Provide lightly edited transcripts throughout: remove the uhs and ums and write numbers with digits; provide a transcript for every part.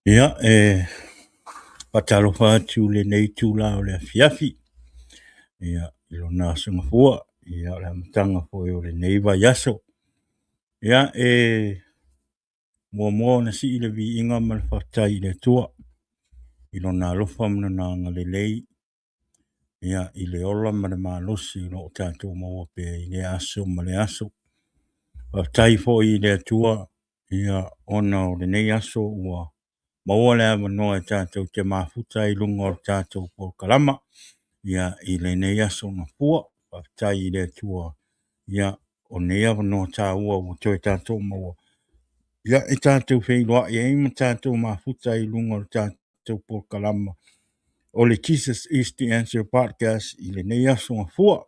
Ia, e faatalofa atu i lenei itula o le afiafi, ia, i lona aso Gafua, ia, o le amataga foi o lenei vaiaso. Ia, e muamua ona sii le viiga ma le faafetai i le Atua i Lona alofa ma Lona agalelei, ia, i le ola ma le malosi o lo o tatou maua pea i lea aso ma lea aso. Faafetai foi i le Atua, ia, ona o lenei aso ua maua le avanoa e tatou te mafuta ai i luga o le tatou polokalama, ia, i lenei aso Gafua. Faafetai i le Atua, ia, o lenei avanoa taua ua toe tatou maua, ia, e tatou feiloai ai ma tatou mafuta ai i luga o le tatou polokalama o le Jesus is the Answer Podcast i lenei aso Gafua.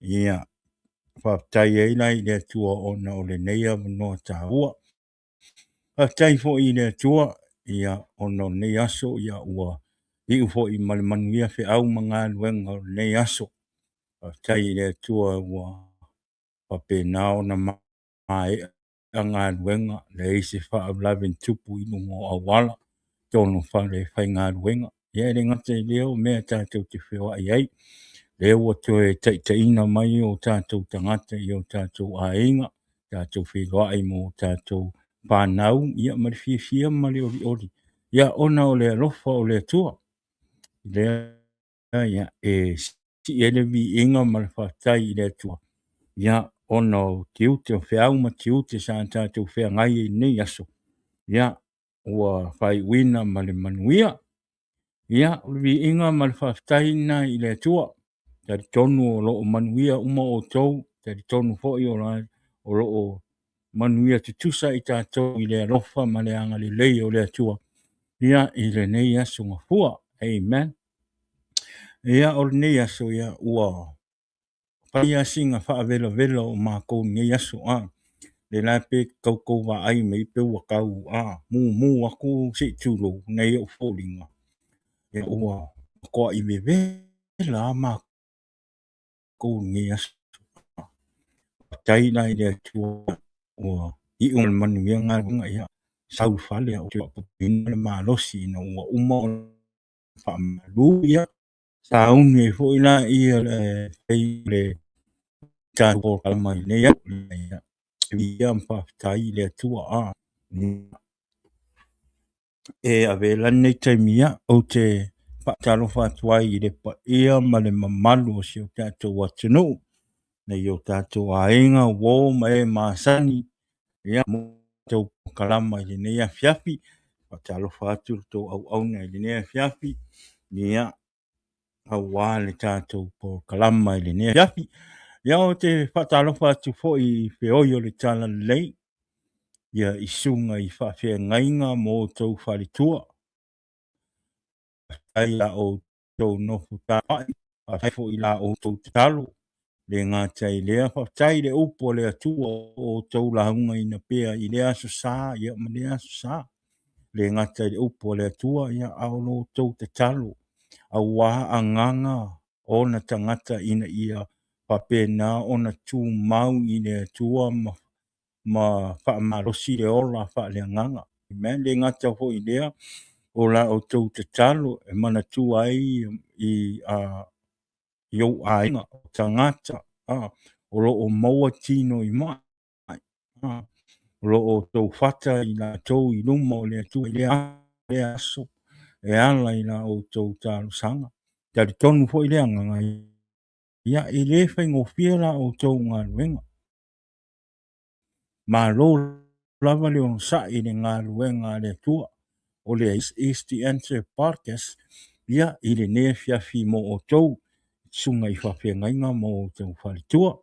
Ia, faafetai ai la i le Atua ona o lenei avanoa taua. Faafetai foi i le Atua, ia, ona o lenei aso, ia, ua iu foi ma le manuia feau ma galuega o lenei aso. Faafetai i le Atua ua faapena ona maea galuega, leai se faalavelave na tupu i luga o auala, totonu o fale faigaluega. Ia e le gata i lea o mea tatou te feoai ai, lea ua toe taitaiina mai o tatou tagata i o tatou aiga, tatou feiloai ma o tatou fanau, ia ma le fiafia ma le olioli, ia ona o le alofa o le Atua. Lea ia e sii ai le viiga ma le faafetai i le Atua, ia ona o tiute o feau ma tiute sa tatou feagai ai i lenei aso, ia ua faaiuina ma le manuia. Ia, o le viiga ma le faafetai lena i le Atua. Talitonu o lo o manuia uma outou, talitonu foi o lo o manuia tutusa i tatou i le alofa ma le agalelei o le Atua, ia, i lenei aso Gafua. Amen. Ia, o lenei aso, ia, ua fai lava sina faavelavela o matou i lenei aso. A lea la pe tau vaai mai pe ua tau mumu atu se i tulou nai ou foliga, ia ua matuai vevela lava matou i lenei aso. Faafetai la i le Atua ua iu ma le manuia galuega, ia sau i fale ou te faaopoopoina le malosi ina ua uma ona faamalu, ia sauni ai foi la ia le tatou polokalama i lenei aso. Ia ma faafetai i le Atua. E avea la lenei taimi ia, ou te faatalofa atu ai i le paia ma le mamalu o si o tatou atunuu, nai o tatou aiga, uo ma e masani, ia mo tatou polokalama i lenei afiafi. Faatalofa atu le tou auauna i lenei afiafi, ia, aua le tatou polokalama i lenei afiafi. Ia, ou te faatalofa atu foi i feoi o le Talalelei, ia, i susuga i faafeagaiga ma outou faletua. Faafetai i la outou nofo tapuai, faafetai foi i la outou tatalo. Le gata i lea, faafetai i le upu a le Atua o outou laugaina pea i lea aso sa, ia, ma lea aso sa. Le gata i le upu a le Atua, ia, a o lo outou tatalo aua agaga o ona tagata ina ia faapena ona tumau i le Atua ma faamalosi le ola faaleagaga. Amen. Le gata foi i lea, o la outou tatalo e manatua ai i ou aiga, o tagata o lo o maua tino i mai, o lo o outou fata i latou i luma o le Atua i lea aso e ala i la outou talosaga. Talitonu foi le agaga, ia, e le faigofie la outou galuega. Malo lava le onosai i le galuega a le Atua o le Is the Answer Podcast, ia, i lenei afiafi mo outou susuga i faafeagaiga ma outou faletua.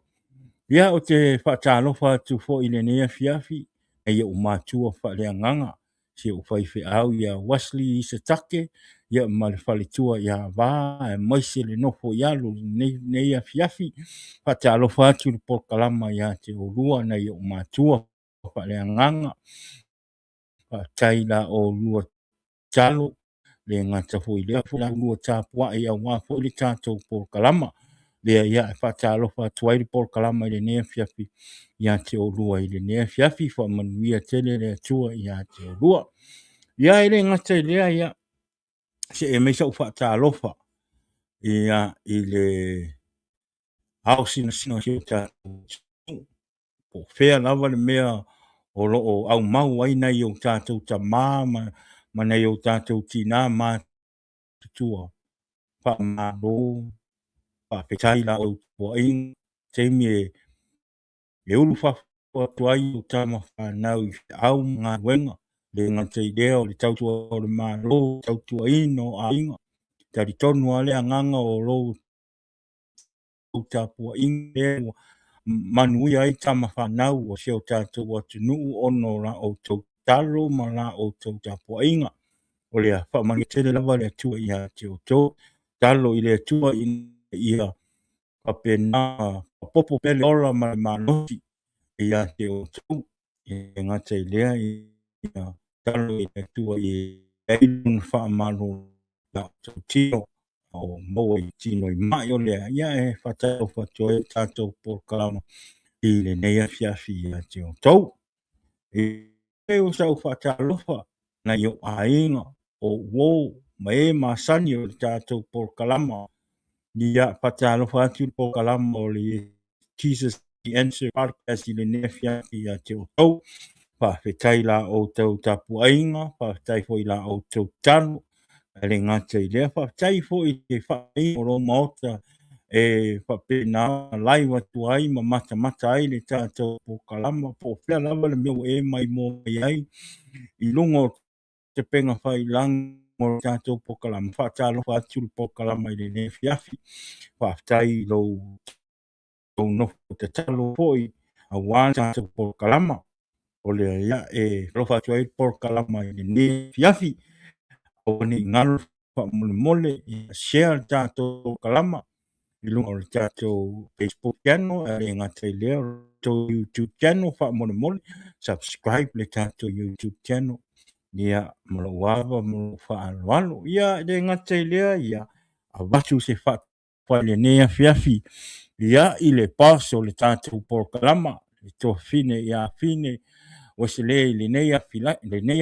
Ia, ou te faatalofa atu foi i lenei afiafi i ou matua faaleagaga, si ou faifeau ia Wesley Isatake, ia, ma le faletua ia Va, aemaise le nofo i alo i lenei afiafi. Faatalofa atu le polokalama ia te oulua nai ou matua faaleagaga. Faafetai i la oulua tatalo, le gata foi i lea la oulua tapuai aua foi le tatou polokalama. Lea ia e faatalofa atu ai le polokalama i lenei afiafi ia te oulua i lenei afiafi. Faamanuia tele le Atua ia te oulua. Ia, e le gata i lea, ia, see mai sau faatalofa, ia, i le ao sinasina o si o tatou atunuu, po o fea lava le mea o lo o aumau ai nai o tatou tama ma nai o tatou tina matutua. Faamalo, faafetai i la outou tapuaiga, taimi e ulu fafo atu ai o tama fanau i feau ma galuega, le gata i lea o le tautua o le Malo, tautuaina o aiga. Talitonu lava le agaga o lo outou tapuaiga lea ua manuia ai tama fanau o si o tatou atunuu ona o la outou tatalo ma la outou tapuaiga. O lea faamanuia tele lava le Atua ia te outou. Tatalo i le Atua ina ia faapena ona faaopoopo pea le ola ma le malosi ia te outou. E le gata i lea, ia tatalo i le Atua ia i ai lona faamalolo i la outou tino o maua i tino i mai o lea. Ia e faatalofa atu ai le tatou polokalama i lenei afiafi ia te outou. E o sau faatalofa nai ou aiga, o uo ma e masani o le tatou polokalama. Ia faatalofa atu le polokalama o le Jesus the Answer Podcast i lenei afiafi ia te outou. Faafetai la outou tapuaiga, faafetai foi la outou tatalo. E le gata i lea, faafetai foi i le faafoeina o lou maota e faapena ona live atu ai ma matamata ai le tatou polokalama, po o fea lava le mea ua e maimoa mai ai i luga o tapega faiilagi o le tatou polokalama. Faatalofa atu le polokalama i lenei afiafi. Faafetai i lou nofo tatalo foi aua le tatou polokalama. O lea ia e alofa atu ai le polokalama i lenei afiafi. Aua ne i galo faamolemole, ia share le tatou polokalama i luga o le tatou Facebook channel, ae le gata i lea o le tatou YouTube channel. Faamolemole, subscribe le tatou YouTube channel. Ia, ma lou ava ma lou faaaloalo. Ia, e le gata i lea, ia avatu se faatalofa i lenei afiafi, ia, i le boss o le tatou polokalama, le tuafafine ia Fine Uesele i lenei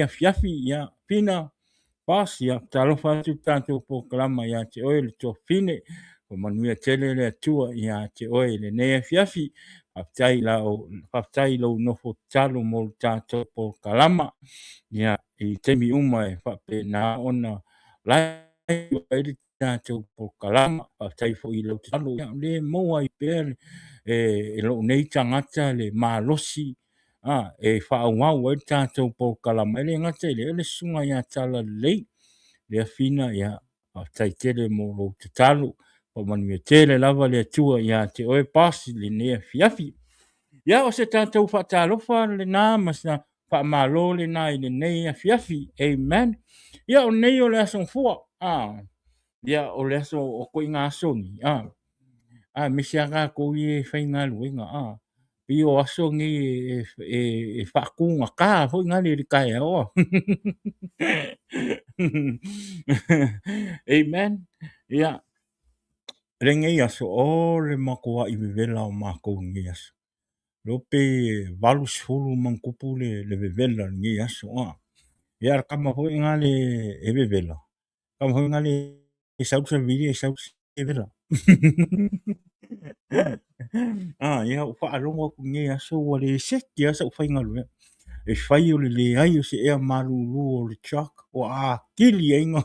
afiafi. Ia, Fina, boss, ia, talofa atu le tatou polokalama ia te oe le tuafafine. Faamanuia tele le Atua ia te oe i lenei afiafi. Faafetai i lou nofo tatalo mo le tatou polokalama. Ia, i taimi uma e faapena ona live ai le tatou polokalama. Faafetai foi i lau tatalo, ia, le maua ai pea e lou nei tagata le malosi e faaauau ai le tatou polokalama. E le gata i lea, o le susuga ia Talalelei, lea Fina, ia, faafetai tele mo lou tatalo. Faamanuia tele lava le Atua ia te oe, boss, i lenei afiafi. Ia, o se tatou faatalofa lena ma se faamalo lena i lenei afiafi. Amen. Ia, o nei o le aso Gafua. Ia, o le aso o koiga aso ni. Aemaise lava tatou ia e faigaluega. Pei o aso nei e faatugata foi na le i le taeao. Amen. Ia, lenei aso, o le matuai vevela o matou i lenei aso. Leo pe 80 ma ona tupu le vevela o lenei aso. Ia, le tama foi na le e vevela, tama foi na le e sau le savili e sau se vela. Ia, ua faalogo atu i lenei aso ua le seki lava sau faigaluega. E fai o le leai o se ea malulu o le truck ua atili ai na.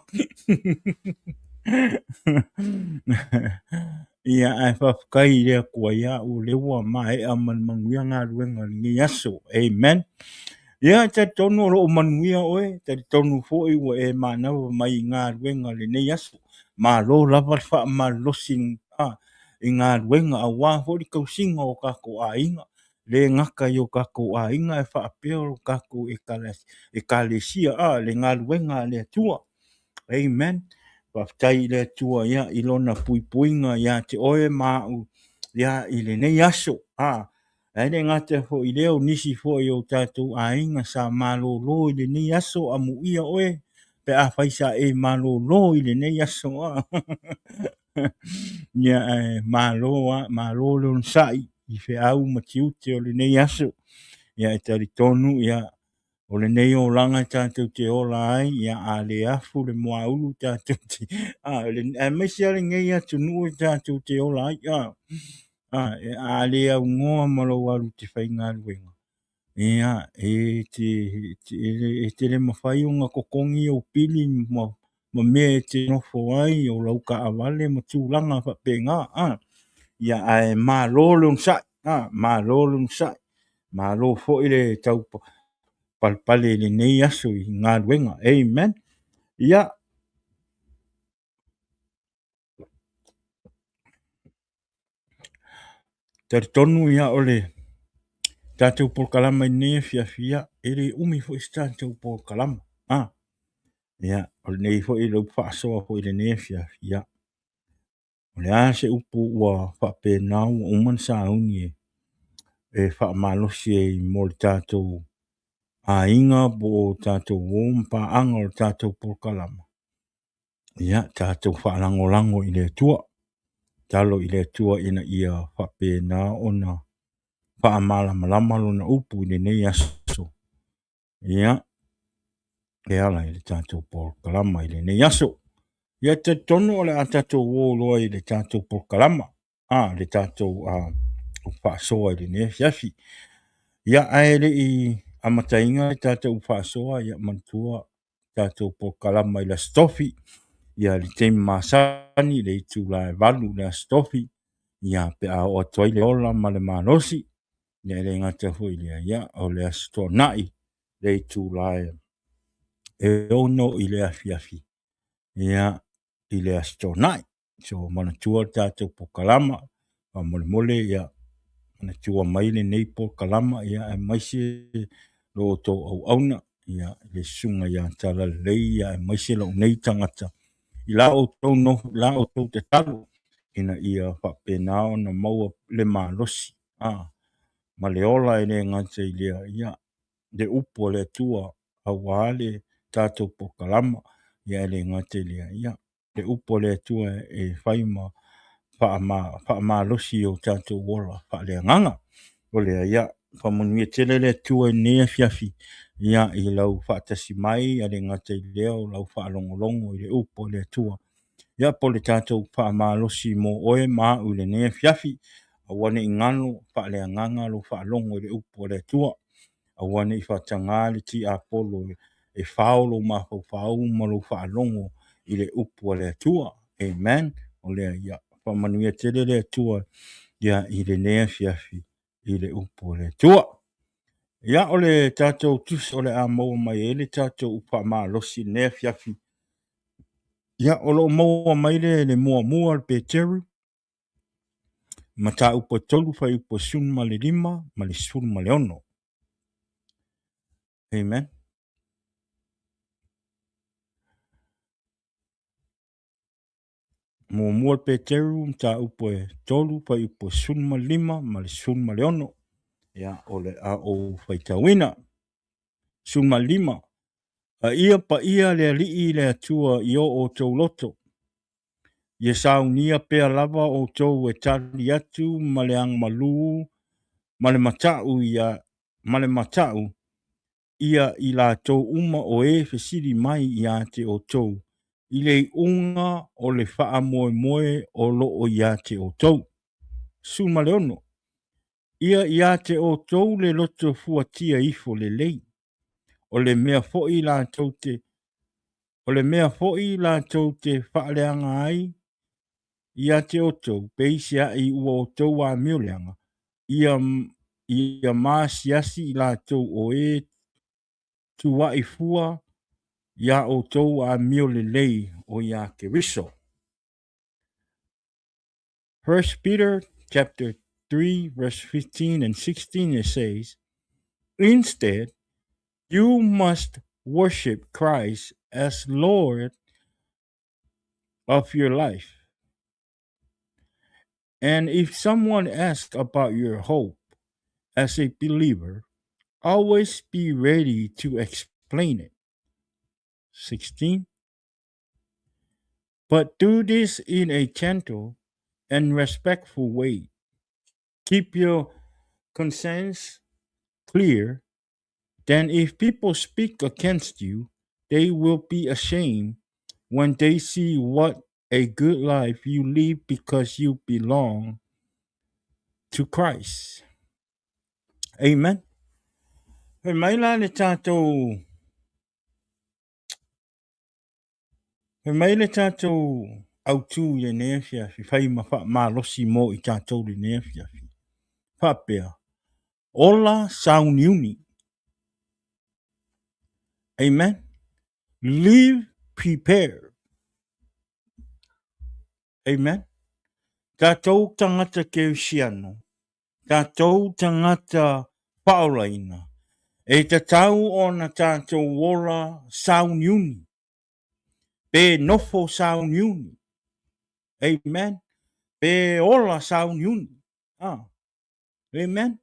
Ia, ae faafetai i le Atua ia au o lea ua maea ma le manuia galuega i lenei aso. Amen. Ia, e talitonu o lo o manuia oe, talitonu foi ua e manava mai i galuega i lenei aso. Malo lava le faamalolosi i galuega aua foi le tausiga o tatou aiga, le gata i o tatou aiga ae faapea o tatou ekalesia, le galuega a le Atua. Amen. Faafetai i le Atua, ia, i lona puipuiga ia te oe ma au, ia, i lenei aso. Ae le gata foi i lea, o nisi foi o tatou aiga sa malolo i lenei aso, amuia oe pe afai sa e malolo i lenei aso. Ia, ae malo a, malo le onosai i feau ma tiute o lenei aso. Ia, e talitonu, ia, O lenei olaga e tatou te ola ai, ia, a le afu le muaulu tatou te, aemaise lava lenei atunuu e tatou te ola ai, a le aunoa ma lou alu e te faigaluega, ia, e te le mafai ona totogi ou pili ma mea e te nofo ai, o lau taavale ma tulaga faapena. Ia, ae malo le onosai, malo le onosai, malo foi le tau palepale i lenei aso i galuega. Amen. Ia, talitonu ia o le tatou polokalama i lenei afiafi, ia, e le umi foi se tatou polokalama. Ia, o lenei foi lau faasoa foi i lenei afiafi, ia, o le a se upu ua faapena ua uma ona sauni e faamalosi ai mo le tatou aiga po o tatou uo ma paaga o le tatou polokalama, ia tatou faalagolago i le Atua, tatalo i le Atua ina ia faapena ona faamalamalama lona upu i lenei aso. Ia, e ala i le tatou polokalama i lenei aso. Ia talitonu o le a tatou o loa i le tatou polokalama, le tatou faasoa i lenei afiafi. Ia, ae le i amataina le tatou faasoa, ia manatua tatou polokalama i le Aso Tofi, ia le taimi masani, le itula e 8 i le Aso Tofi, ia pe a oo atu ai le ola ma le malosi. Ia e le gata foi i lea, ia o le Aso Toonai, le itula e 6 i le afiafi, ia, i le Aso Toonai. So, manatua le tatou polokalama, faamolemole, ia, manatua mai lenei polokalama, ia, aemaise lo outou auauna, ia, le susuga ia Talalelei, ia, aemaise lou nei tagata, i la outou nofo, la outou tatalo, ina ia faapena ona maua le malosi, ma le ola e le gata i lea, ia, le upu a le Atua aua le tatou polokalama, ia e le gata i lea, ia, le upu a le Atua e fai ma faamalosi o tatou ola faaleagaga. O lea, ia, faamanuia tele le Atua i lenei afiafi, ia, i lau faatasi mai, a le gata i lea o lau faalogologo i le upu a le Atua. Ia, po o le tatou faamalosi mo oe ma au i lenei afiafi, aua ne i galo faaleagaga lou faalogo i le upu a le Atua. Aua ne i faataga le tiapolo e fao lou mafaufau ma lou faalogo i le upu a le Atua. Amen. O lea, ia faamanuia tele le Atua ia i lenei afiafi i le upu a le Atua. Ia, o le tatou tusi o le a maua mai ai le tatou upu faamalosi i lenei afiafi. Ia, o lo o maua mai le muamua le Peteru, mataupu e 3 fuaiupu e 15 ma le 16. Amen. Muamua le Peteru, mataupu e 3 fuaiupu e 15 ma le 16. Ia, o le a ou faitauina. 15. A ia paia le Alii le Atua i o outou loto. Ia saunia pea lava outou e tali atu ma le agamalu ma le matau ia ma le matau ia i latou uma o e fesili mai ia te outou i le iuga o le faamoemoe o lo o ia te outou. 16. Ia ia te outou le loto fuatia ifo lelei, o le mea foi latou te o le mea foi latou te faaleaga ai ia te outou, peiseai ua outou amio leaga, ia ia maasiasi i latou o e tuuai fua iā outou amio lelei o iā Keriso. 1 Peter chapter 3 verse 15 and 16, it says, "Instead, you must worship Christ as Lord of your life. And if someone asks about your hope as a believer, always be ready to explain it." 16. "But do this in a gentle and respectful way. Keep your conscience clear. Then if people speak against you, they will be ashamed when they see what a good life you live because you belong to Christ. Amen. Fai mai la le tātou Fai mai le tātou autū i lenei afiafi, fai ma faamalosi mo i tātou i lenei afiafi. Faapea, ola sauniuni. Amen. Live prepared. Amen. Tātou tangata kerisiano, tātou tangata paolaina, e tatau ona tātou ola sauniuni. Pe nofo sauniuni. Amen. Pe ola sauniuni. Ah. Amen.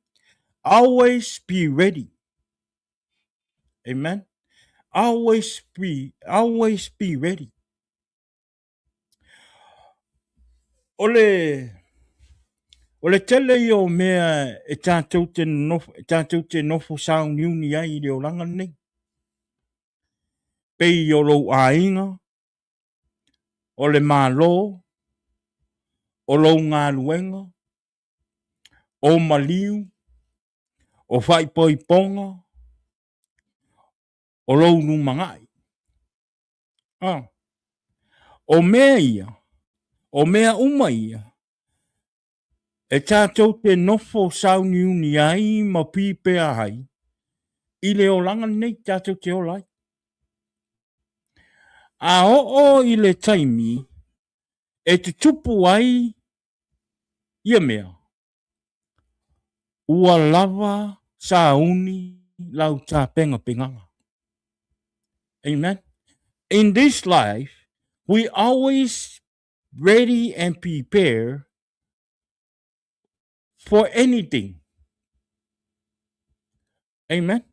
Always be ready. Amen. Always be, always be ready. O le, o le tele ia o mea e tātou te nofo, e tātou te nofo sauniuni ai i le olaga lenei. Pei o lou aiga, o le Malo, o lou galuega, o maliu, o faaipoipoga, o lou lumanai. Ah. O mea ia, o mea uma ia, e tātou te nofo sauniuni ai ma pipea ai, i le olaga lenei tātou te ola ai. A oo i le taimi e tutupu ai ia mea, ua lava sauni lau tapegapegaga. Amen. In this life, we always ready and prepare for anything. Amen.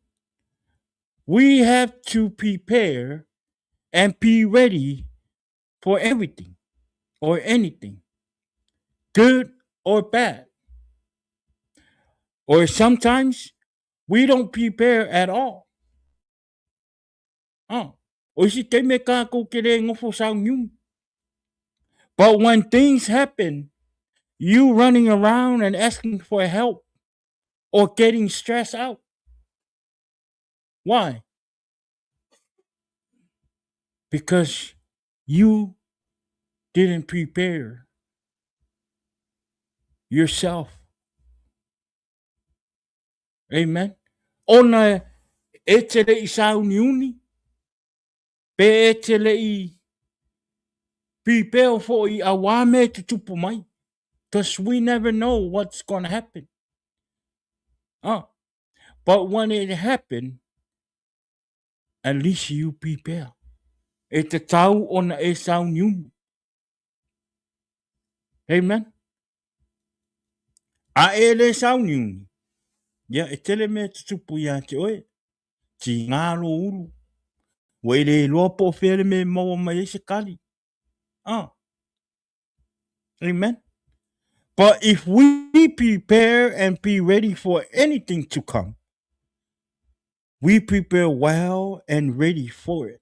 We have to prepare and be ready for everything or anything, good or bad. Or sometimes we don't prepare at all. Ah, o isi taimi e kākou ke le ngofo sauniuni. But when things happen, you running around and asking for help or getting stressed out. Why? Because you didn't prepare yourself. Amen. Ona e te le i sauniuni, pe e te le i pipeo fo'i auā mea e tutupu mai. Because we never know what's going to happen. Ah. But when it happen, at least you prepare. E tatau ona e sauniuni. Amen. A e le sauniuni, ia e tele mea tutupu ia te oe. Tigā lō ulu. Ua e le iloa po o fea le mea e maua mai ai se kali. Ah. Amen. But if we prepare and be ready for anything to come, we prepare well and ready for it.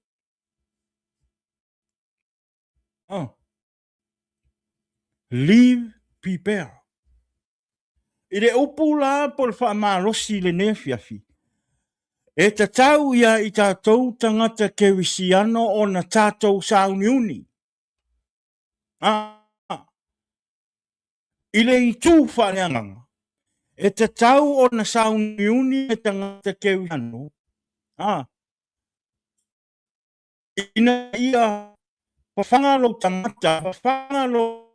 Ah. Live prepare. I le upu la po le faamalosi i lenei afiafi, e tatau ia i tatou tagata kerisiano ona tatou sauniuni. A, i le itu faaleagaga, e tatau ona sauniuni le tagata kerisiano, a, ina ia fafaga lou tagata, fafaga lou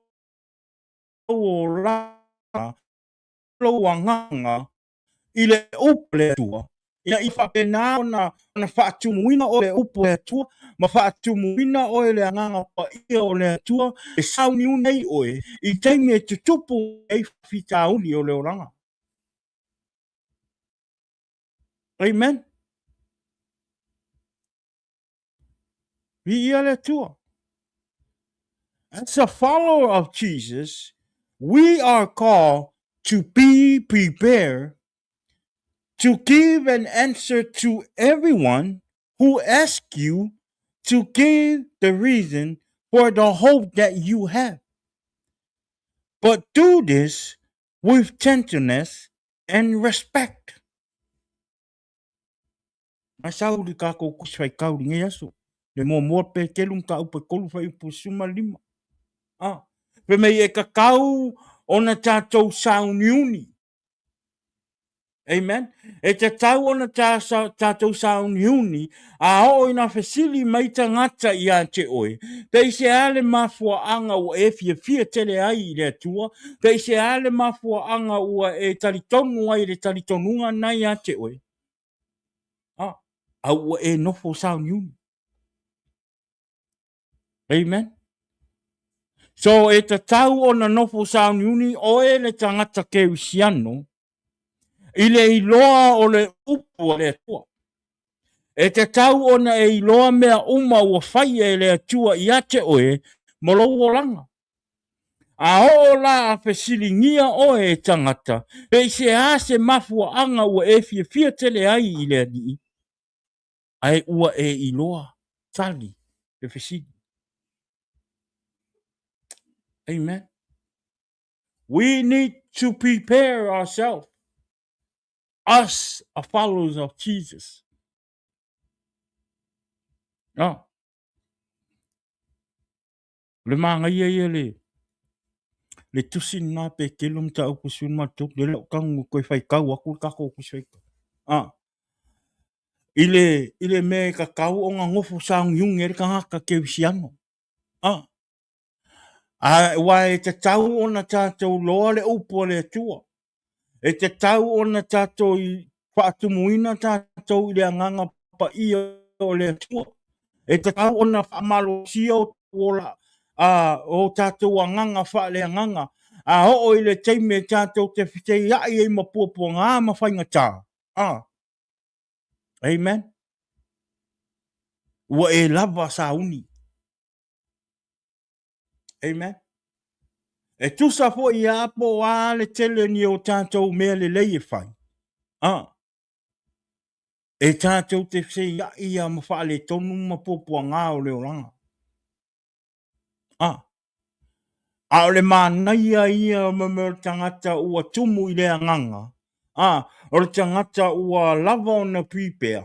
olaga, lou agaga i le upu a le Atua, ina ia faapena ona ona faatumuina oe e le upu a le Atua, ma faatumuina oe e le Agaga Paia o le Atua, e sauniuni ai oe i taimi e tutupu ai faafitauli o le olaga. Amen. Viia le Atua. As a follower of Jesus, we are called to be prepared. To give an answer to everyone who asks you to give the reason for the hope that you have. But do this with gentleness and respect. Na sau li kākou kusi faikau i lenei aso. Le muamua Petelu mataupu e 3 fuaiupu 15. Ah, fai mai e tatau ona tatou sauniuni. Amen. E tatau ona tatou sauniuni a oo ina fesili mai tagata ia te oe, peiseā le mafuaaga ua e fiafia tele ai i le Atua, peiseā le mafuaaga ua e talitonu ai i le talitonuga na ia te oe. Ah, a ua e nofo sauniuni. Amen. So e tatau ona nofo sauniuni oe le tagata kerisiano i le iloa o le upu a le Atua. E tatau ona e iloa mea uma ua faia e le Atua ia te oe mo lou olaga. A oo la a fesiligia oe e tagata, peiseā se mafuaaga ua e fiafia tele ai i le Alii, ae ua e iloa tali le fesili. Amen. We need to prepare ourselves, us are followers of Jesus. Oh. Le magaia ia le le tusi lena Petelo mataupu 13, le le o tagu toe faitau atu le tatou tusi faitau. Ah. I le, i le mea e tatau ona nofo sauniuni ai le tagata kerisiano. Ah. A, aua e tatau ona tatou loa le upu a le Atua. E tatau ona tatou faatumuina tatou i le agaga paia o le Atua. E tatau ona faamalosia o ola, a, o tatou agaga faaleagaga. A oo i le taimi e tatou te feteiai ai ma puapuaga ma faigata. A. Amen. Ua e lava sauni. Amen. E tusa foi ia po o a le tele ni o tatou mea lelei e fai. Ah. E tatou te feia'i ia ma faaletonu ma puapuaga o le olaga. Ah. A o le manaia ia o me mea o le tagata ua tumu i le agaga. Ah, o le tagata ua lava ona prepare.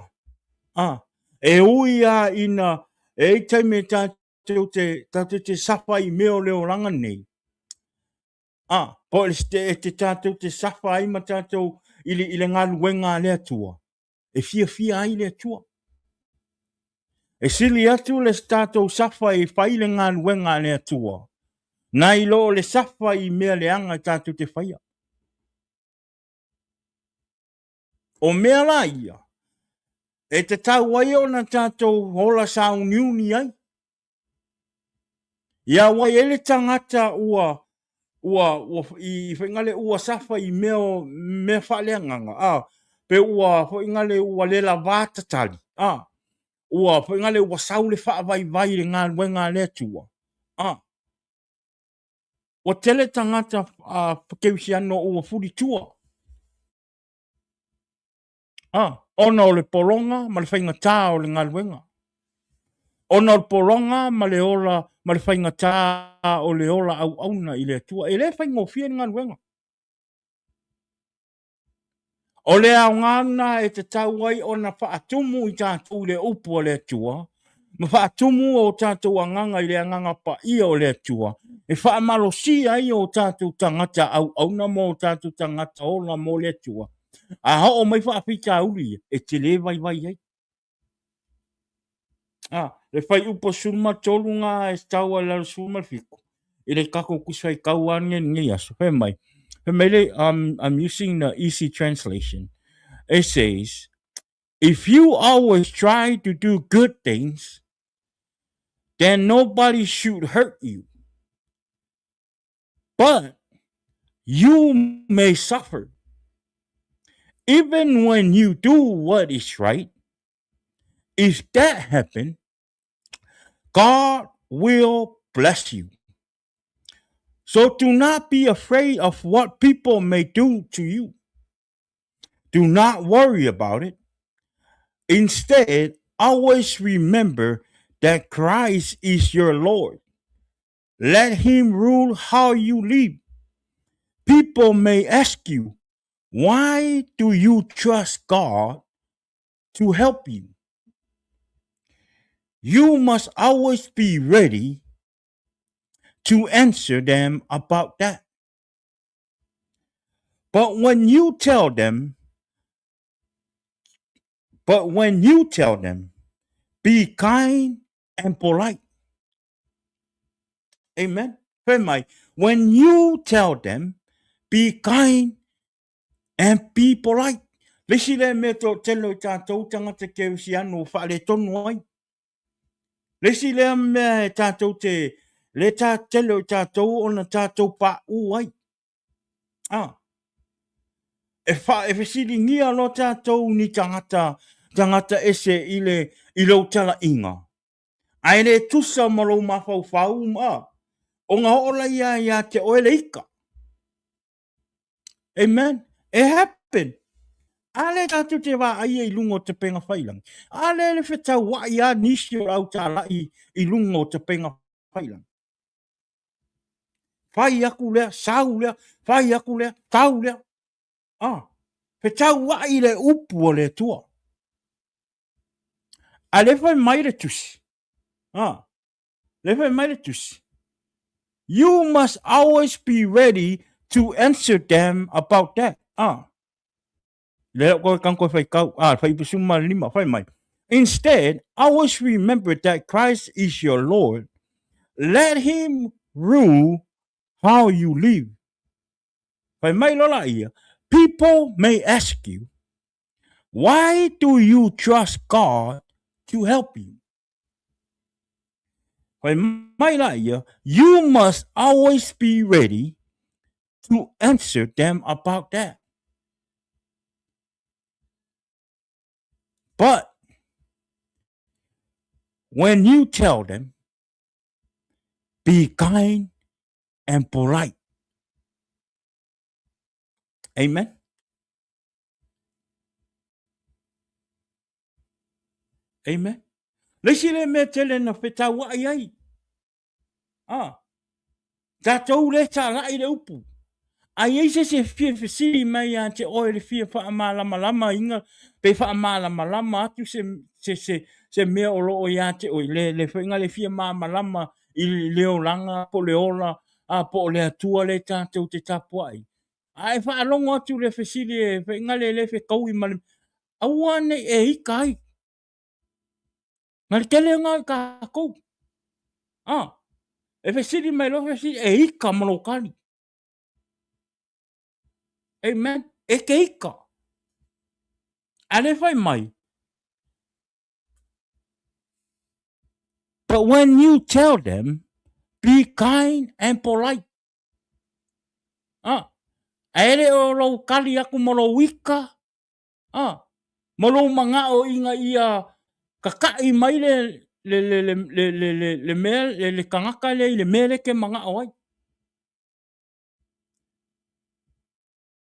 Ah, e ui a ina e i taimi e tatou te, tatou te safa i mea o le olaga nei. Ah, po e te, e te tatou te safa ai ma tatou i le, i le galuega a le Atua. E fiafia ai le Atua. E sili atu le tatou safa e fai le galuega a le Atua, nai lo le safa i mea leaga e tatou te faia. O mea la ia, e tatau ai ona tatou ola sauniuni ai. Ia ua i ai le tagata ua ua ua i faigale ua safa i mea o mea faaleagaga a pe ua faigale ua le lavā tatali a ua faigale ua sau le faavaivai i le galuega a le Atua a ua tele tagata a kerisiano ua fulitua A, ona o le pologa ma le faigatā o le galuega. Ona o le pologa ma le ola ma le faigatā o le ola auauna i le Atua. E le faigofie le galuega. O le aoga lena e tatau ai ona faatumu i tatou i le upu a le Atua, ma faatumu o tatou agaga i le agaga paia o le Atua, e faamalosia ai o tatou tagata auauna ma o tatou tagata ola mo le Atua. A oo mai faafitauli ia, e tele vaivai ai. A, le fuaiupu 13 na e tau ai lalo 17, i le tatou tusi faitau lava lenei lenei aso, fai mai, fai mai le, I'm using the easy translation. It says, if you always try to do good things, then nobody should hurt you. But you may suffer. Even when you do what is right, if that happen, God will bless you. So do not be afraid of what people may do to you. Do not worry about it. Instead, always remember that Christ is your Lord. Let him rule how you live. People may ask you, why do you trust God to help you? You must always be ready to answer them about that. But when you tell them, but when you tell them, be kind and polite. Amen. Fai mai, when you tell them, be kind and be polite. Le isi lea mea toatele o tātou tangata kerisiano faaletonu ai. Le isi lea mea e tātou te, le tā tele o tātou ona tātou pāʻū ai. Ah. E wha, e fesiligia loa tātou ni tangata, tangata ese i le, i lou talaiga. Ae le tusa ma lou mafaufau ma, ona oo laia ia te oe le ika. Amen. It happen. A le tātou te vaai i lunga o te penga whailangi. A le le whetauai a nisi o au tālai i lunga o te penga whailangi. Whai aku lea, sau lea, whai aku lea, tau lea. Ah, whetauai le upu o le tua. A le whai mai le tusi. Ah, le whai mai le tusi. You must always be ready to answer them about that. Ah. Le koe kang koe whai kau, ah, whai ipu ma lima, whai mai. Instead, always remember that Christ is your Lord. Let him rule how you live. Whai mai lola ia, people may ask you, why do you trust God to help you? Whai mai la ia, you must always be ready to answer them about that. But when you tell them, be kind and polite. Amen. Amen. Le isi le mea tele na whetauai ai. Ah. Tātou le tālai le upu. A i ai se se fia fesili mai ia te oe le fia whaamalamalama inga, pe whaamalamalama atu se, se, se, se mea o loo ia te oe, le, le whainga le fia māmalama i le olanga po le ola, a po o le atua le tātou te tapuai. A e whaalongo atu le fesili e whainga le le whekaui ma le, aua nei e ika ai. Nga le tele nga i kākou. Ah, e fesili mai loa fesili, e ika ma lou kali. Amen. E ke ika. A le whai mai. But when you tell them, be kind and polite. Ah, a ere o lou kali aku ma lou ika, Ah, ma lou manao ina ia kakaʻi mai le, le, le, le, le, le, le, le mea, le, le kanaka lea i le mea lea ke manao ai.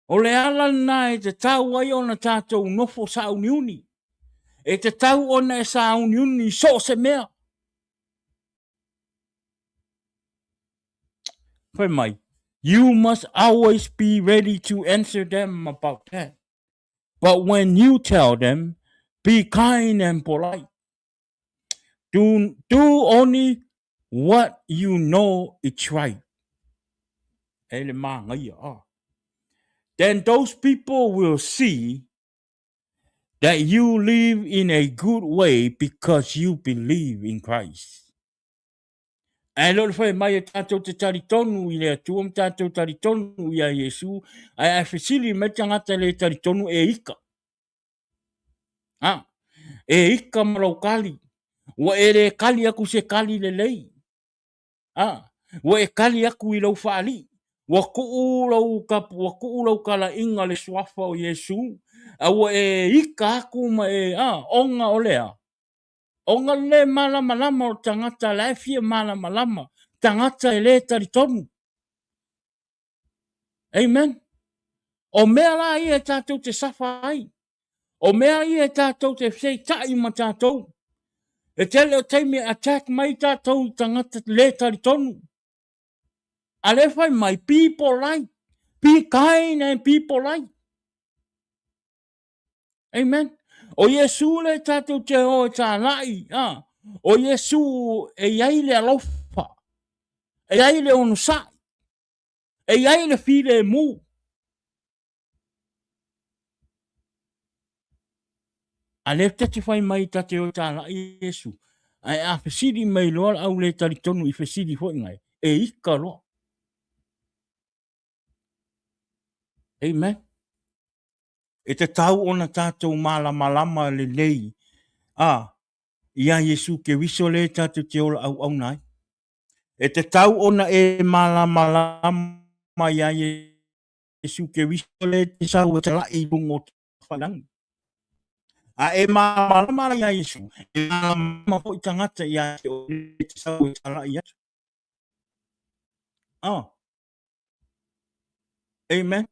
O le ala lena e tatau ai ona tātou nofo sauniuni. E tatau ona e sauniuni i so o se mea. Fai mai, you must always be ready to answer them about that. But when you tell them, be kind and polite. Do, do only what you know it's right. E le māngaia, ah. Then those people will see that you live in a good way because you believe in Christ. Ae le o le whai mai e tātou te tari tonu i le Atua ma tātou tari tonu i a Iesu, ae ae fesili mai tangata le tari tonu e ika. Ha? E ika ma lau kali. Ua e le kali aku se kali lelei. Ha? Ua e kali aku i lau whaali. Ua kuu lau, kap, ua kuu lau kalainga le suafa o Iesu. A ua e ika aku ma e, ha, onga o lea. Ona le malamalama o tangata la e fia malamalama, tangata e le talitonu. Amen. O mea la ia e tatou te safa ai. O mea ia e tatou te feseita'i ma tatou. E tele o taimi e attack mai tatou i tagata le talitonu. A lea fai mai, be polite, be kind and be polite. Amen. O Iesu le tatou te o e tāla'i, a. O Iesu e iai le alofa, e iai le onosai, e iai le filemu. A lea ta te fai mai ta te o tāla'i Iesu, ae a fesili mai loa le au le talitonu i fesili foi ngai, e ika loa. Amen. E tatau ona tatou malamalama lelei a iā Iesu Keriso lea tatou te ola auauna ai. E tatau ona e malamalama iā Iesu Keriso lea e te sau e tala'i i luga o tafailangi. A e malamalama la iā Iesu, e malamalama foi tagata iā te oe lea e te sau e tala'i atu. Oh. Amen.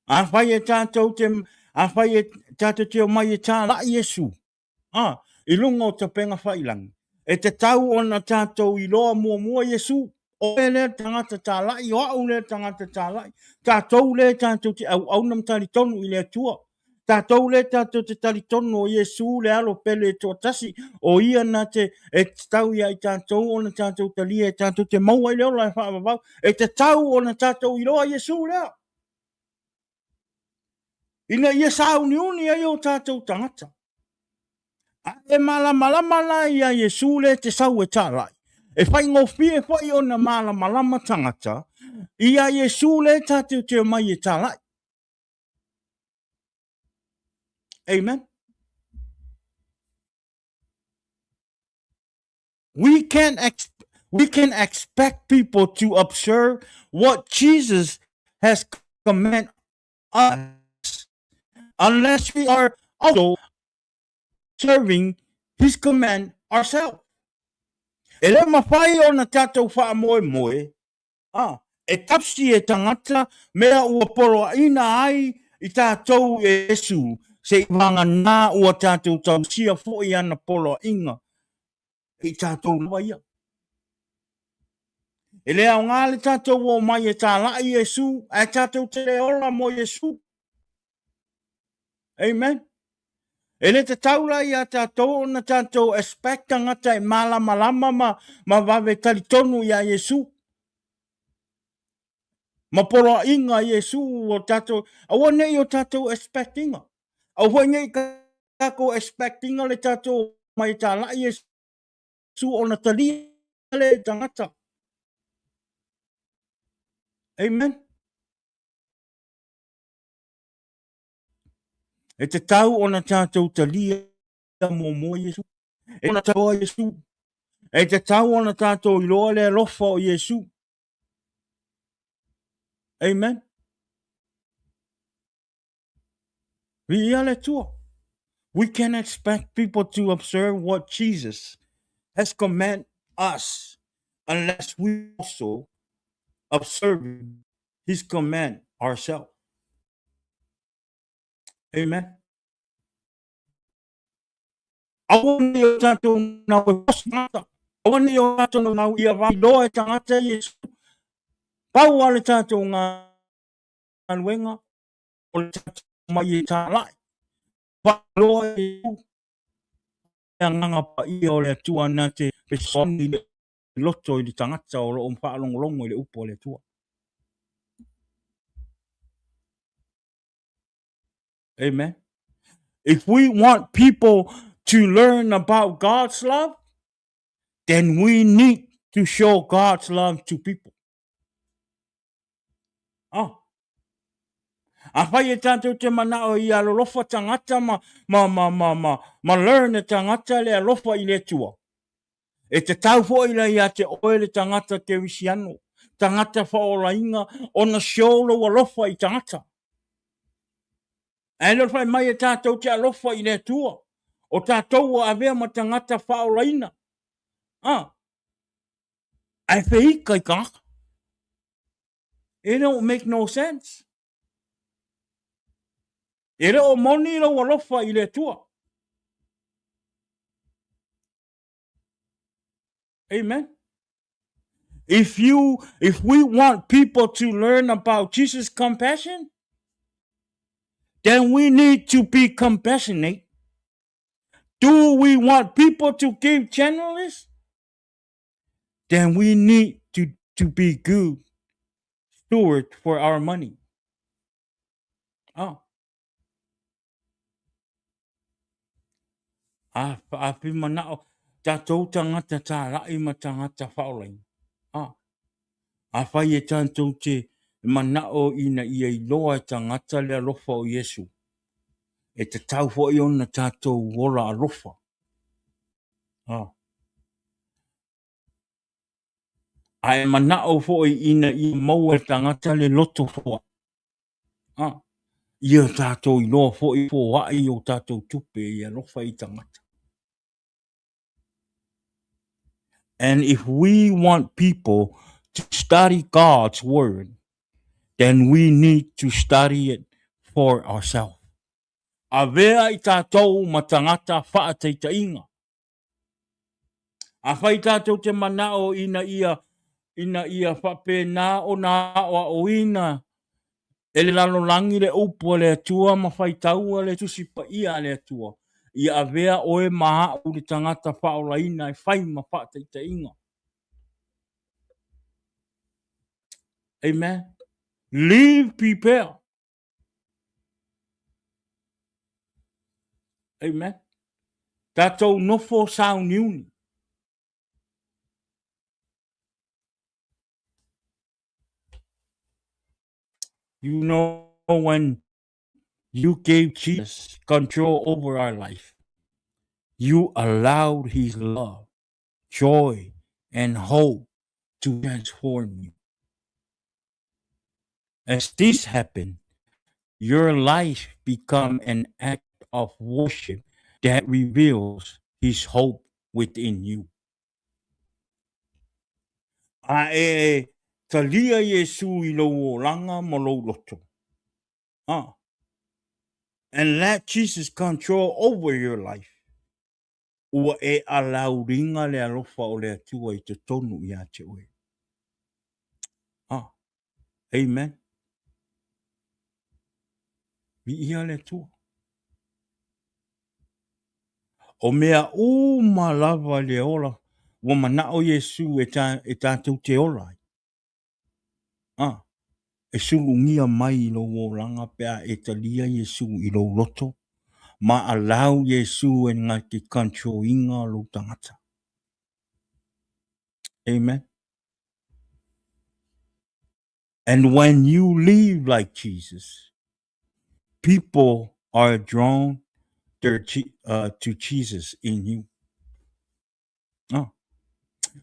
Afai e tātou te, afai e tātou te o mai e tāla'i Iesu, a, i lunga o tapenga whailangi, e te tau ona tātou i loa muamua Iesu, oe lea tangata tāla'i, o au lea tangata tāla'i, tātou lea tātou te auauna ma talitonu i le Atua. Tātou lea tātou te talitonu o Iesū le alo pele e toatasi, o ia na te e tatau ia i tātou ona tātou talia e tātou te maua i le ola e whaavavau, e tatau ona tātou iloa Iesū lea. Ina ia sāuniuni ai o tātou tangata. A e malamalama la ia Iesū le te sau e tālai. E whaingofie foi ona malamalama tangata, ia Iesū le tātou te mai e tālai. Amen. We can ex- we can expect people to observe what Jesus has commanded us unless we are also serving his command ourselves. E le mawhai o na tātou whaamoemoe A, e tapsi e tangata mea ua poloaina ai i tatou e Iesu, se i vanganā ua tatou tausia foi ana poloaiga i tatou lava ia. E le aoga le tatou o mai e tāla'i Iesu, ae tatou te le ola mo Iesu. Amen. E le tatau la iā tatou ona tatou expect tangata e malamalama ma, ma vave talitonu iā Iesu. Ma poloaiga Iesu o tatou, aua nei o tatou expectinga. Aua foi nei tatou expectinga le tatou mai tāla'i Iesu ona talia le tangata. Amen. E te tau ona tātou talia muamua Iesu. E ona tau Iesu. E te tau ona tātou iloa le alofa o Iesu. Amen. Viia le Atua. We can expect people to observe what Jesus has commanded us unless we also observe his command ourselves. Amen. Aua nei o tātou nau e hosi tangata. Aua nei o tātou nau ia wā loa e tangata Iesu. Pau a le tātou ngā luenga o le tātou mai e tālai. Wā loa e Iesu. Ea nganga pa ia o le Atua nā te pesoni le loto i le tangata o loo whaalongolongo i le upu o le Atua. Amen. If we want people to learn about God's love, then we need to show God's love to people. Oh. A whai e tātou te manao i alolofa tangata ma, ma, ma, ma, ma, ma learn e tangata le alofa i le tua. E te tau foi la ia te oe le tangata kerisiano, tangata whaolainga, ona show lou alofa i tangata. Ae le whai mai e tātou te alofa i le Atua, o tātou ua avea ma tangata whaolaina. Ah, ae wheika i kangaka. It don't make no sense. E le o moni lou alofa i le Atua. Amen. If you if we want people to learn about Jesus' compassion, then we need to be compassionate. Do we want people to give generous? Then we need to, to be good steward for our money. Oh. A, a fi mana'o, tātou tangata tāla'i ma tangata whaolaina. A, a whai e tātou te mana'o ina ia iloa e tangata le alofa o Iesu. E tatau foi ona tātou ola alofa. A. A e mana'o foi ina ia maua e tangata le loto foa'i. A, ia tātou iloa foi foa'i o tātou tupe i alofa i tangata. And if we want people to study God's word, then we need to study it for ourselves. Avea i tātou ma tangata whaataitainga. Afai tātou te mana'o ina ia ina ia faapena ona aʻoaʻoina e le lalolagi le upu a le Atua ma faitaua le Tusi Paia a le Atua, ia avea oe ma aʻu le tagata faaolaina e fai ma faataitaiga. Amen. Live prepare. Amen. Tātou nofo sauniuni. You know when you gave Jesus control over our life, you allowed his love, joy, and hope to transform you. As this happened, your life become an act of worship that reveals his hope within you. A e talia Iesu i lou olaga ma lou loto. Ah. And let Jesus control over your life. Ua e alauliga le alofa o le Atua i totonu ia te oe. Ah. Amen. Viia le Atua. O mea uma lava le ola, ua mana'o Iesu e, ta, e tātou te ola ai. Ah, e sulugia mai i lou olaga pe a e talia Iesu i lou loto, ma allow Iesu e na te control-ina o lou tagata. Amen. And when you live like Jesus, people are drawn their, to Jesus in you. Oh.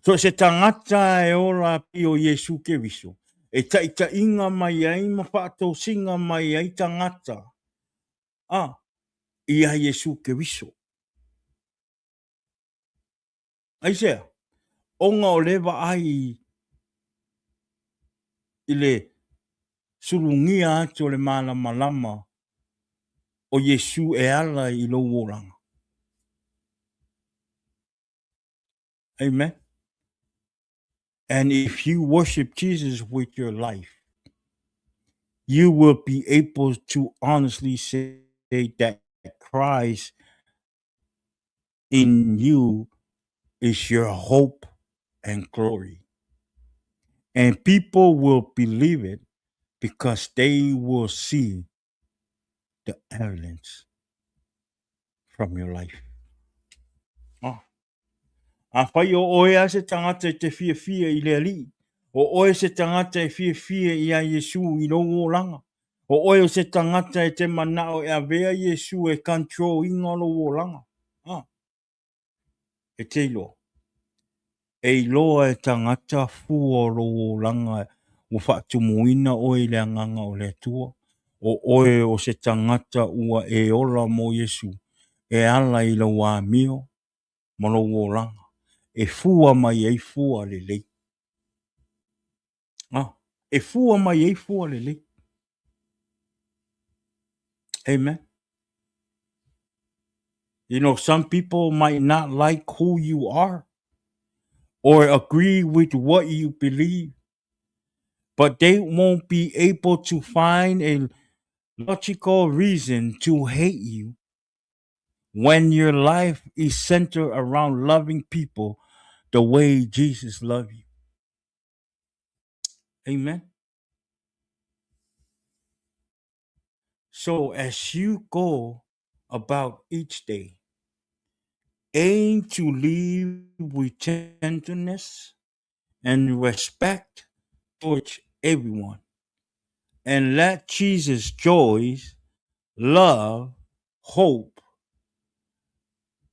So se tagata e ola pi o Iesu Keriso, e taʻitaʻiga mai ai ma faatosiga mai ai tagata ah, ia Iesu Keriso. Aisea? Ona o le vaai i le sulugia atu o le malamalama o Iesu e ala i lou olaga. Amen. And if you worship Jesus with your life, you will be able to honestly say that Christ in you is your hope and glory. And people will believe it because they will see the evidence from your life. Oh. Afai o oe a se tagata e te fiafia i le Alii, o oe se tagata e fiafia i a Iesu i lou olaga, o oe o se tagata e te mana'o e avea Iesu e control ina o lou olaga. Ah. E te iloa. E iloa e tagata fua o lou olaga ua faatumuina oe i le agaga o le Atua, o oe o se tagata ua e ola mo Iesu, e ala i lou amio, ma lou olaga, e fua mai ai fua lelei. Ah, e fua mai ai fua lelei. Amen. You know, some people might not like who you are or agree with what you believe, but they won't be able to find a logical reason to hate you when your life is centered around loving people the way Jesus loved you. Amen. So as you go about each day, aim to live with gentleness and respect towards everyone, and let Jesus' joy, love, hope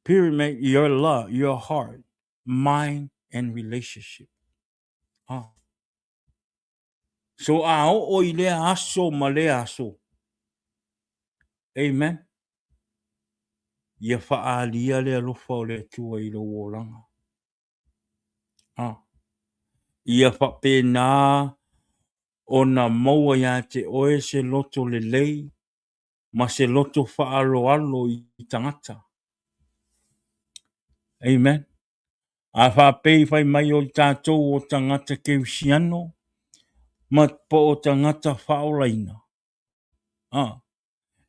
permeate your love, your heart, mind, and relationship. Ah. So a oo i lea aso ma lea aso. Amen. Ia faalia le alofa o le Atua i lou olaga. Ah. Ia faapena ona maua ia te oe se loto lelei ma se loto faaaloalo i tagata. Amen. A faapei fai mai o i tatou o tagata kerisiano ma po o tagata faaolaina. Ah,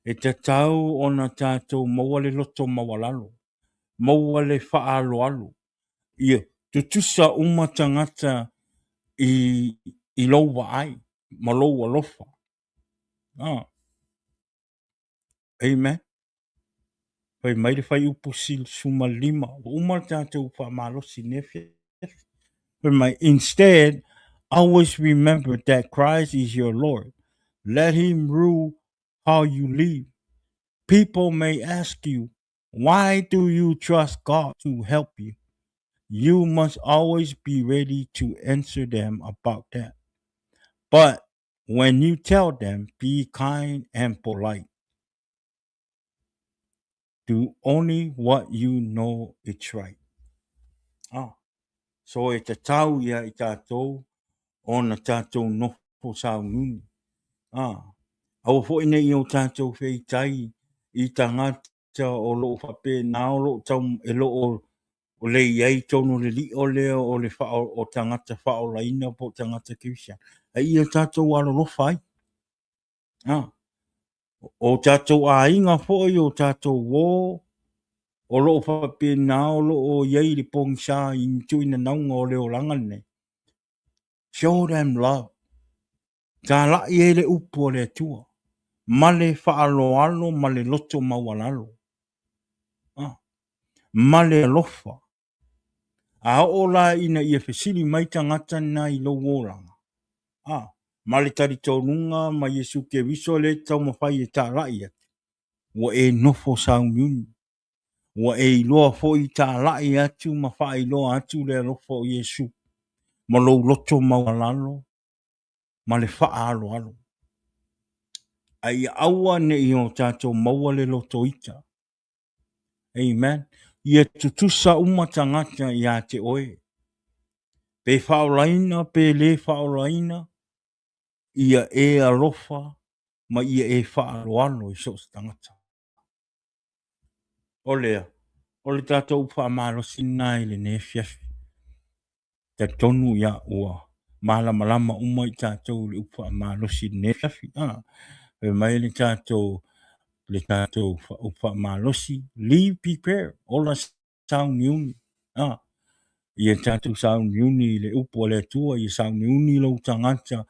e tatau ona tatou maua le loto maualalo, maua le faaaloalo. Ia tutusa uma tagata i, i lou vaai ma lou alofa. Ah. Amen. Fai mai le fuaiupu 15, ua uma le tatou faamalosi i lenei afiafi. Fai mai, instead, always remember that Christ is your Lord. Let him rule how you live. People may ask you, why do you trust God to help you? You must always be ready to answer them about that. But when you tell them, be kind and polite. Do only what you know it's right. Ah. So e tatau ia i tatou ona tatou nofo sauniuni. Ah. Aua foi ne i o tatou feitai i tagata o lo o faapena o lo o tau e lo o o le i ai tonu o le lio lea o le faa, o tagata faaolaina po o tagata kerisiano. A ia tatou alolofa ai. Ah. O tatou aiga foi, o tatou uō, o lo o faapena o lo o i ai le pogisa i ni tuuinanauga o le olaga lenei. Show them love. Talai ai le upu a le Atua, ma le faaaloalo ma le loto maualalo. Ah. Ma le alofa. A oo la ina ia fesili mai tagata na i lou olaga, ah, ma le talitonuga ma Iesu Keriso lea e taumafai e talai atu, ua e nofo sauniuni, ua e iloa foi talai atu ma faailoa atu le alofa o Iesu ma lou loto maualalo ma le faaaloalo. A ia aua ne i o tatou maua le loto ita. Amen. Ia tutusa uma tagata ia te oe. Pe faaolaina, pe le faaolaina, ia e alofa ma ia e faaaloalo i so o se tagata. O lea, o le tatou upu faamalosi lena i lenei afiafi. Talitonu ia ua malamalama uma i tatou i le upu faamalosi i lenei afiafi. Ah, fai mai le tatou le tatou upu faamalosi, live prepared, ola sauniuni. Ah, ia tatou sauniuni i le upu a le Atua, ia sauniuni lou tagata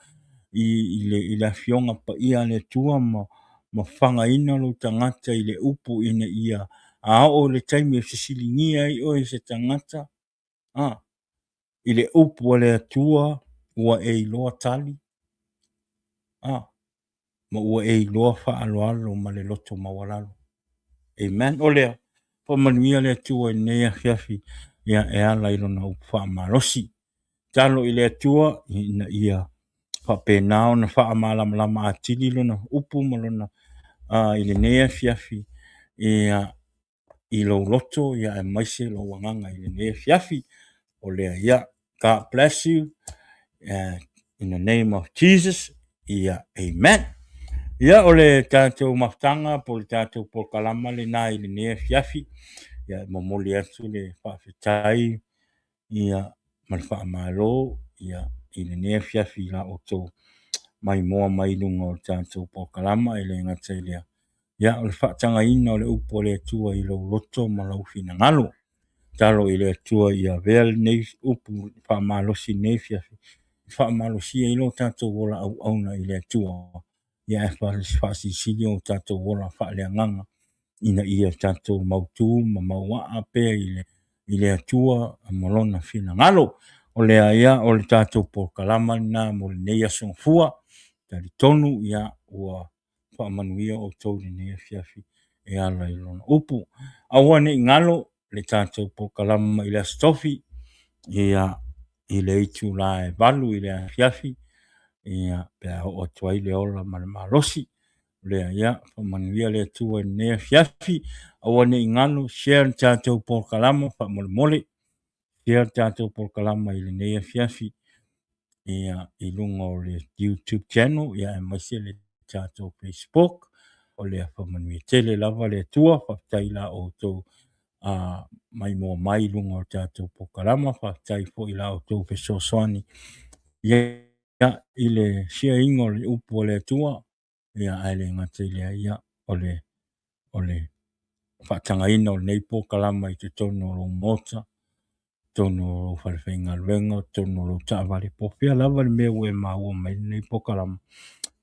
i, i, le, i le afioga paia a le Atua ma, ma fagaina lou tagata i le upu ina ia a oo i le taimi e fesiligia ai oe e se tagata, ah, i le upu a le Atua ua e iloa tali, ah, ma ua e iloa faaaloalo ma le loto maualalo. Amen. O lea, faamanuia le Atua i lenei afiafi, ia e ala i lona upu faamalosi. Talo i le Atua ina ia faapena ona faamalamalama atili lona upu ma lona i lenei afiafi ia i lou loto ia aemaise lou agaga i lenei afiafi. O lea ia, God bless you in the name of Jesus. Ia, amen. Ia, o le tatou mafutaga po o le tatou polokalama lena i lenei afiafi. Ia, e momoli atu le faafetai ia ma le faamalo ia i lenei afiafi i la outou maimoa mai luga o le tatou polokalama. E le gata i lea, ia o le faatagaina o le upu a le Atua i lou loto ma lou finagalo. Tatalo i le Atua ia avea lenei upu faamalosi i lenei afiafi e faamalosia ai lo tatou ola auauna i le Atua, ia ae faasilisili o tatou ola faaleagaga ina ia tatou mautu ma mauaa pea i le Atua ma lona finagalo. O lea ia o le tatou polokalama lena mo lenei aso Gafua. Talitonu ia ua faamanuia outou i lenei afiafi e ala i lona upu. Aua ne i galo le tatou polokalama i le Aso Tofi ia i le itula e 8 i le afiafi ia pe a oo atu ai le ola ma le malosi. Lea ia faamanuia le Atua i lenei afiafi. Aua ne i galo share le tatou polokalama faamolemole. Share le tatou polokalama i lenei afiafi ia i luga o le YouTube channel ia aemaise le tatou Facebook. O lea faamanuia tele lava le Atua. Faafetai i la outou maimoa mai i luga o le tatou polokalama. Faafetai foi i la outou fesoasoani ia i le share ina o le upu a le Atua. Ia ae le gata i lea, ia o le faatagaina o lenei polokalama i totonu o lou maota, totonu o lou falefaigaluega, totonu o lou taavale, po o fea lava le mea ua e maua mai lenei polokalama.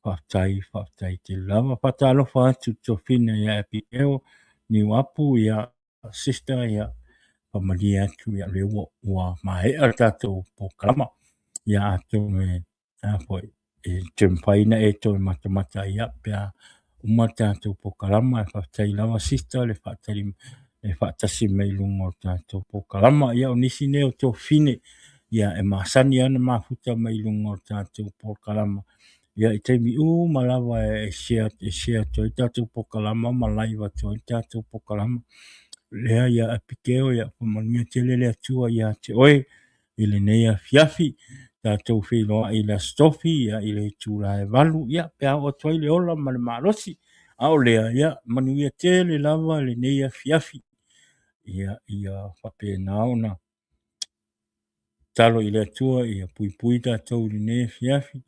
Faafetai, faafetai tele lava. Faatalofa atu i tofiga ia Abigail Niuapu, ia sister, ia faamalie atu ia lea ua maea le tatou polokalama. Ia atonu e a foi e toe mafai ona e toe matamata ia pe a uma le tatou polokalama. E faafetai lava sister le faatali le faatasi mai luga o le tatou polokalama. Ia o nisi nei o tofine ia e masani lava ona mafuta mai luga o le tatou polokalama. Ia i taimi uma lava e share atu ai le tatou polokalama ma live atu ai le tatou polokalama. Lea ia Abigail, ia faamanuia tele le Atua ia te oe i lenei afiafi. Tatou feiloai i le Aso Tofi ia, i le itula e 8 ia, pe a oo atu ai le ola ma le malosi. A o lea, ia, manuia tele lava lenei afiafi. Ia, ia faapena ona tatalo i le Atua ia puipui tatou i lenei afiafi,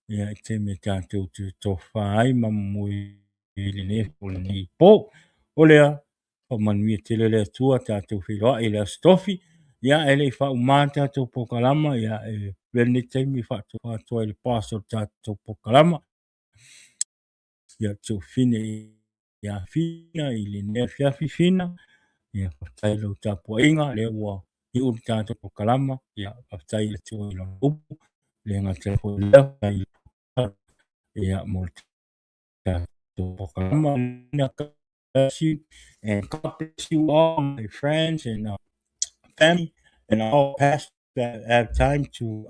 ia, i taimi e tatou te tofafa ai ma momoe i lenei po. O lea, faamanuia tele le Atua, tatou feiloai i le Aso Tofi. Ia, e le i faauma le tatou polokalama, ia, e avea lenei taimi e faatofa atu ai i le boss o le tatou polokalama, ia Tofine ia Fina i lenei afiafi. Fina, ia, faafetai i lau tapuaiga, lea ua iu le tatou polokalama. Ia, faafetai i le Atua i lona upu, le gata foi i lea, faafetai ia mo le tatou polokalama. Bless you and God bless you all, my friends and family and all pastors that have time to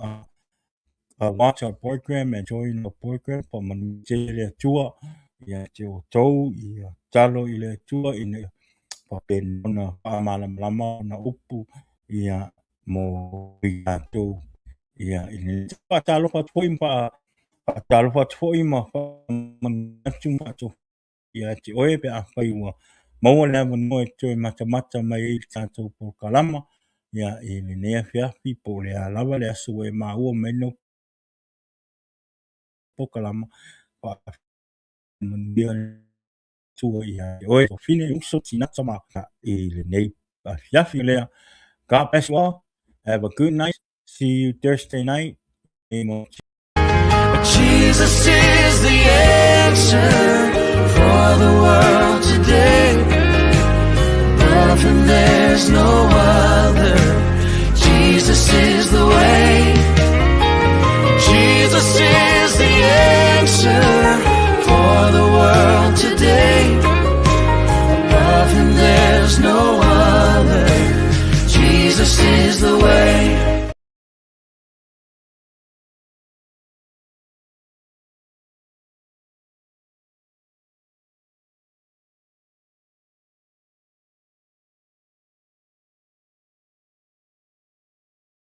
watch our program and join our program. Faamanuia tele le Atua ia te outou, ia tatalo i le Atua ina ia faapena ona faamalamalama ona upu ia mo i tatou ia i lenei. Faatalofa atu foi ma faatalofa atu foi ma faamanuia atu ma faatofa ia te oe pe afai ua maua le avanoa e toe matamata mai ai le tatou polokalama ia i lenei afiafi, po o le a lava le aso ua e maua mai lau polokalama. Faamanuia le Atua ia te oe, tofine, uso, tina, tama i lenei afiafi lea. God bless you all. Have a good night. See you Thursday night. Name of Jesus is the answer for the world today. Above him there's no other. Jesus is the way. Jesus is the answer for the world today. Above him there's no other. Jesus is the way.